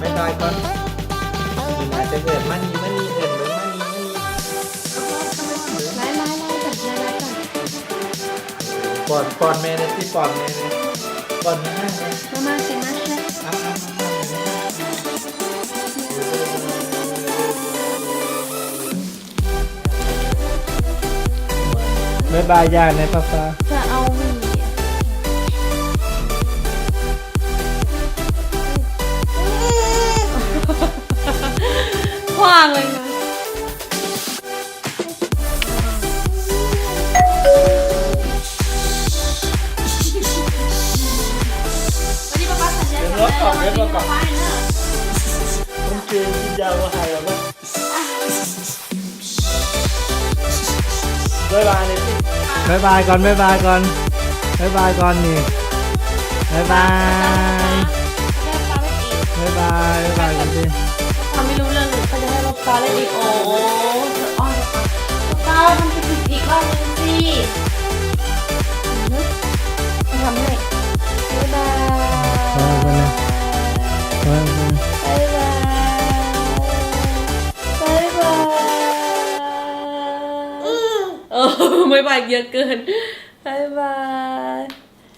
ບາຍບາຍກ່ອນ ມາເດີ ມານີ້ ມານີ້ ເອີ້ນເບິ່ງ ມານີ້ ມານີ້ ຫຼາຍໆໆ ກ່ອນ ຫຼາຍໆໆກ່ອນ ປ້ອນ ປ້ອນແມ່ແດ່ຕິ ປ້ອນແມ່ແດ່ ປ້ອນແມ່ນາງແດ່ ມາ ມາຊິ ມາ ມາ ມາ ມາ ມາ ບາຍບາຍ ຢ່າແດ່ ປ້າໆ ຈະເອົາຫວີ ກ່ອນເດີ ບອກກ່ອນ ຄົນເກັ່ງກິນຢາບໍ່ຫາຍແລ້ວເນາະ. ບາຍບາຍເລີຍຕິ ບາຍບາຍກ່ອນ ບາຍບາຍກ່ອນ ບາຍບາຍກ່ອນນີ້ ບາຍບາຍ ບາຍບາຍ ບາຍບາຍກ່ອນຕິ. ເຂົາໄມ່ຮູ້ເລື່ອງ ເຂົາຈະໃຫ້ປ້າເຫຼັ້ນອີກ. ໂອ້ ອ້ອນ ປ້າ ທຳອີກ ອີກຮອບໜຶ່ງຊິ. ອືຮຶ ທຳໃຫ້. ບາຍບາຍ ບາຍບາຍ ບາຍບາຍ ບາຍບາຍ. ໂອ້ ບາຍບາຍເຍອະເກີນ. ບາຍບາຍ.